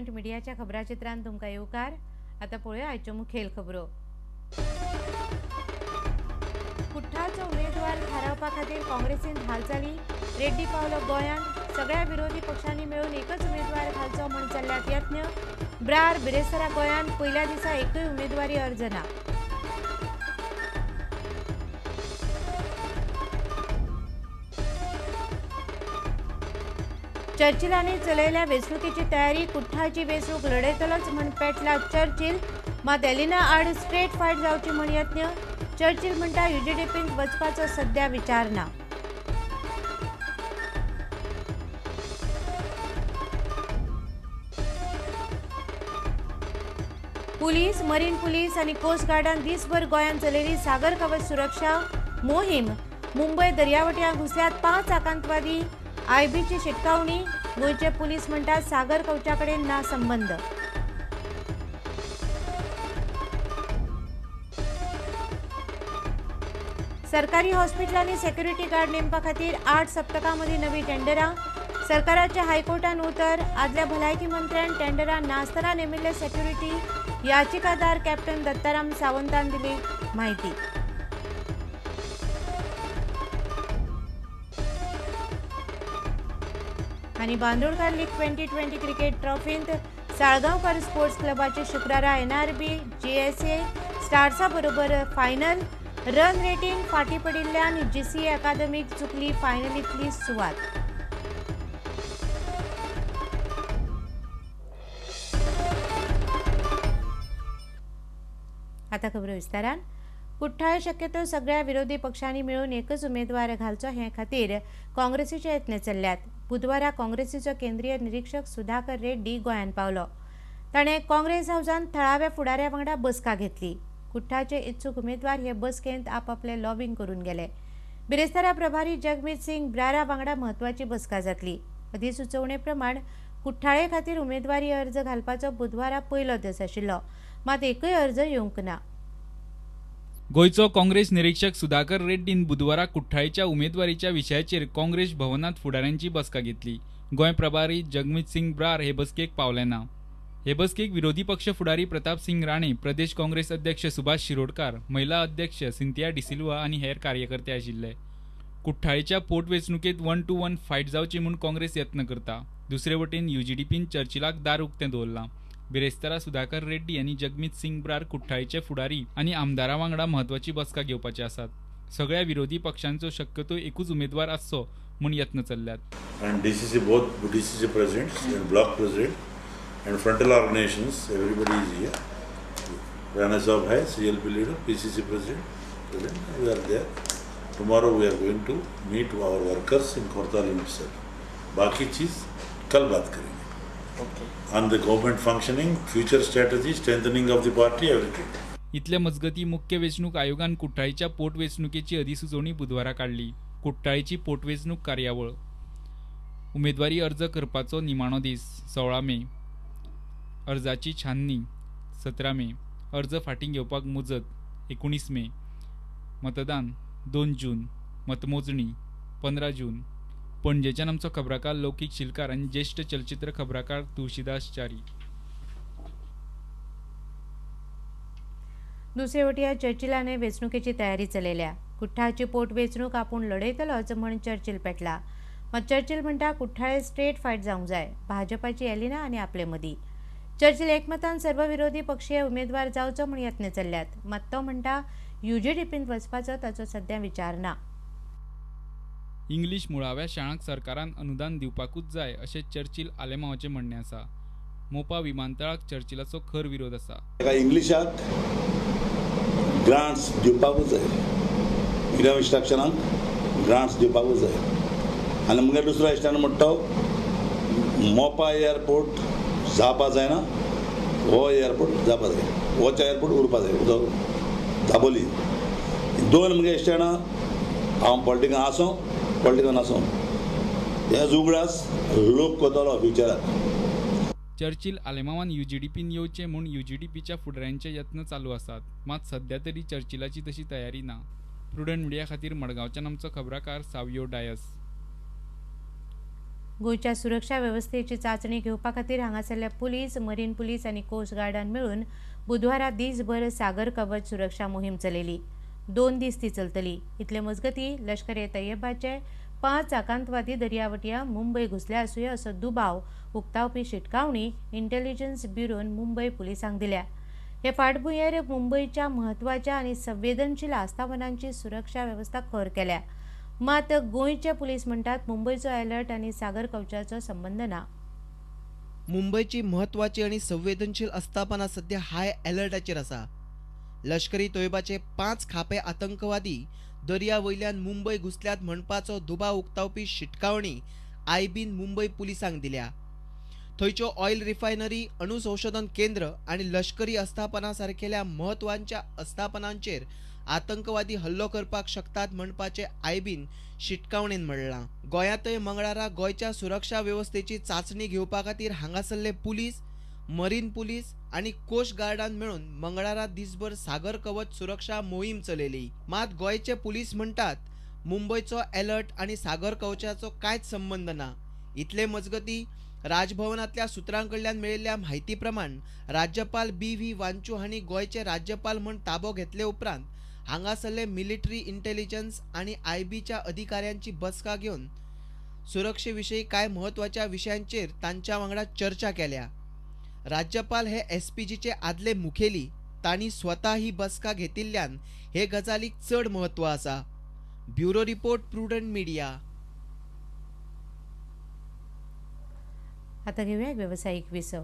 Prudent मिडियाच्या खबराचित्रान तुमकां येवकार. आतां पळोवया आयच्यो मुखेल खबरो. कुठ्ठाळचो उमेदवार थारावपा खातीर काँग्रेसीन हालचाली. रेड्डी पावलो गोंयांत. सगळ्या विरोधी पक्षांनी मेळून एकच उमेदवार घालचो म्हूण चल्ल्यात यत्न. ब्रार बिरेस्तारा गोंयांत पयल्या दिसा एकूय उमेदवारी अर्ज ना. चर्चिलांनी चलयल्या वेंचणुकेची तयारी. कुठ्ठाळची वेंचणूक लढयतलोच म्हूण पेटला चर्चिल. मात एलिना आड स्ट्रेट फायट जावची म्हूण यत्न. चर्चिल म्हणटा युजीडीपींत वचपाचो सध्या विचार ना. पुलीस, मरीन पुलीस आनी कोस्ट गार्डान दिसभर गोंयांत चलयली सागर कवच सुरक्षा मोहीम. मुंबय दर्यावटयां घुसल्यात 5 आकांतवादी. आयबीची शिटकावणी. गोंयचे पुलीस म्हणटात सागर कवचा कडेन ना संबंद. सरकारी हॉस्पिटलांनी सेक्युरिटी गार्ड नेमपा खातीर 8 सप्तकां मदीं नवी टेंडरां. सरकाराच्या हायकोर्टान उतर. आदल्या भलायकी मंत्र्यान टेंडरां नासतना नेमिल्ले सेक्युरिटी याचिकादार कॅप्टन दत्ताराम सावंतान दिली म्हायती. आनी बांदोडकार लीग 2020 क्रिकेट ट्रॉफींत साळगांवकर स्पोर्ट्स क्लबाचे शुक्रारा एनआरबी जीएसए स्टार्सा बरोबर फायनल. रन रेटींग फाटीं पडिल्ल्यान जीसीए अकादमीक चुकली फायनलींतली सुवात. आतां खबरो विस्तारान. कुठ्ठाळे शक्यतो सगळ्या विरोधी पक्षांनी मेळून एकच उमेदवार घालचो हे खातीर काँग्रेसीचे यत्न चल्ल्यात. बुधवारा काँग्रेसीचो केंद्रीय निरीक्षक सुधाकर रेड्डी गोंयांत पावलो. ताणें काँग्रेस हावजांत थळाव्या फुडाऱ्या वांगडा बसका घेतली. कुठ्ठाळचे इत्सूक उमेदवार हे बसकेंत आपापले लॉबींग करून गेले. बिरेस्तारा प्रभारी जगमीत सिंग ब्रारा वांगडा म्हत्वाची बसका जातली. अधिसुचोवणे प्रमाण कुठ्ठाळे खातीर उमेदवारी अर्ज घालपाचो बुधवारा पयलो दीस आशिल्लो. मात एकूय अर्ज येवंक ना. गोंयचो काँग्रेस निरीक्षक सुधाकर रेड्डीन बुधवारा कुठ्ठाळेच्या उमेदवारीच्या विशयाचेर काँग्रेस भवनांत फुडाऱ्यांची बसका घेतली. गोंय प्रभारी जगमीत सिंग ब्रार हे बसकेक पावले ना. हे बसकेक विरोधी पक्ष फुडारी प्रताप सिंग राणे, प्रदेश काँग्रेस अध्यक्ष सुभाष शिरोडकार, महिला अध्यक्ष सिंथिया डिसिल्वा आनी हेर कार्यकर्ते आशिल्ले. कुठ्ठाळेच्या पोटवेंचणुकेंत 1-1 फायट जावची म्हूण काँग्रेस यत्न करता. दुसरे वटेन युजीडीपीन चर्चिलाक दार उक्तें दवरलां. बिरेस्तारा सुधाकर रेड्डी आनी जगमीत सिंग ब्रार कुठ्ठाळेचे फुडारी आनी आमदारां वांगडा म्हत्वाची बसका घेवपाचे आसात. सगळ्या विरोधी पक्षांचो शक्यतो एकूच उमेदवार आसचो म्हूण यत्न चल्ल्यात. And DCC, both DCC presidents and block president and frontal organisations, everybody is here. Rana Sahab hai, CLP leader, PCC president, we are there. Tomorrow we are going to meet our workers in Cortalim itself. बाकी चीज कल बात करेंगे. On the government functioning, future strategy, strengthening of the party, everything. इतले मजगती मुख्य वेंचणूक आयोगान कुठ्ठाळेच्या पोटवेंचणुकेची अधिसुचोवणी बुधवारा काडली. कुठ्ठाळेची पोटवेंचणूक कार्यावळ. उमेदवारी अर्ज करपाचो निमाणो दीस 16 मे. अर्जाची छाननी 17 मे. अर्ज फाटीं घेवपाक मुजत 19 मे. मतदान 2 जून. मतमोजणी 15 जून. पणजेच्यान आमचो खबराकार लौकीक शिलकार आनी ज्येश्ठ चलचित्र खबराकार तुळशीदास च्यारी. दुसरे वटया चर्चिलाने वेंचणुकेची तयारी चलयल्या. कुठ्ठाळची पोटवेंचणूक आपूण लढयतलोच म्हूण चर्चिल पेटला. मात चर्चिल म्हणटा कुठ्ठाळे स्ट्रेट फायट जावंक जाय, भाजपाची एलिना आनी आपले मदीं. चर्चिल एकमतान सर्व विरोधी पक्षीय उमेदवार जावचो म्हूण यत्न चल्ल्यात. मात तो म्हणटा युजीडीपींत वचपाचो ताचो सध्या विचार ना. इंग्लीश मुळाव्या शाळांक सरकारान अनुदान दिवपाकूच जाय अशें चर्चिल आलेमांवाचें म्हणणें आसा. मोपा विमानतळाक चर्चिलाचो खर विरोध आसा. इंग्लिशाक ग्रांट्स दिवपाकूच जाय, मिडियम इन्स्ट्रक्शनाक ग्रांट्स दिवपाकूच जाय. आनी मुगे दुसरो इश्टान म्हणटा मोपा एअरपोर्ट जावपा जायना, हो एअरपोर्ट जावपा जाय, होच एअरपोर्ट उरपा जाय, दाबोली. दोन मुगे इश्टाणां हांव पॉलिटिकान आसूं पॉलिटिकान आसूं, हे उगडास लोक करतलो फ्युचराक. चर्चिल आलेमावान युजीडीपीन येवचें म्हूण युजीडीपीच्या फुडाऱ्यांचे यत्न चालू आसात. मात सध्या तरी चर्चिलाची तशी तयारी ना. प्रुडंट मिडिया खातीर मडगांवच्यान आमचो खबराकार सावियो डायस. गोंयच्या सुरक्षा वेवस्थेची चांचणी घेवपा खातीर हांगासरल्या पुलीस, मरीन पुलीस आनी कोस्ट गार्डान मेळून बुधवारा दीसभर सागर कवच सुरक्षा मोहीम चलयली. 2 दीस ती चलतली. इतले मजगती लष्कर ए तैयबाचे 5 आकांतवादी दर्यावटया मुंबय घुसले आसुये असो दुबाव उक्तावपी शिटकावणी इंटेलिजन्स ब्युरोन मुंबय पुलिसांक दिल्या. हे फाटभुंयेर मुंबयच्या म्हत्वाच्या आनी संवेदनशील आस्थापनांची सुरक्षा वेवस्था खर केल्या. मात गोंयचे पुलीस म्हणटात मुंबयचो अलर्ट आनी सागर कवचाचो संबंद ना. मुंबयची म्हत्वाची आनी संवेदनशील आस्थापना सध्या हाय अलर्टाचेर आसा. लष्करी तोयबाचे 5 खापे आतंकवादी दर्या वयल्यान मुंबय घुसल्यात म्हणपाचो दुबाव उक्तावपी शिटकावणी आयबीन मुंबय पुलिसांक दिल्या. थंयच्यो ऑयल रिफायनरी, अणुसंशोधन केंद्र आनी लष्करी आस्थापना सारकेल्या म्हत्वाच्या आस्थापनांचेर आतंकवादी हल्लो करपाक शकतात म्हणपाचें आयबीन शिटकावणेन म्हणलां. गोंयांतय मंगळारा गोंयच्या सुरक्षा वेवस्थेची चांचणी घेवपा खातीर हांगासरले पुलीस, मरीन पुलीस आनी कोस्ट गार्डान मेळून मंगळारा दिसभर सागर कवच सुरक्षा मोहीम चलयली. मात गोंयचे पुलीस म्हणटात मुंबयचो अलर्ट आनी सागर कवचाचो कांयच संबंद ना. इतले मजगती राजभवनांतल्या सुत्रां कडल्यान मेळिल्ल्या म्हायती प्रमाण राज्यपाल बी.व्ही. वांचू हांणी गोंयचे राज्यपाल म्हूण ताबो घेतले उपरांत हांगासरले मिलिटरी इंटेलिजन्स आनी आयबीच्या अधिकाऱ्यांची बसका घेवन सुरक्षे विशीं कांय म्हत्वाच्या विशयांचेर तांच्या वांगडा चर्चा केल्या. राज्यपाल हे एसपीजीचे आदले मुखेली, तांणी स्वता ही बसका घेतिल्ल्यान हे गजालीक चड म्हत्व आसा. Bureau report, Prudent Media. आता घेऊया एक व्यावसायिक विसव.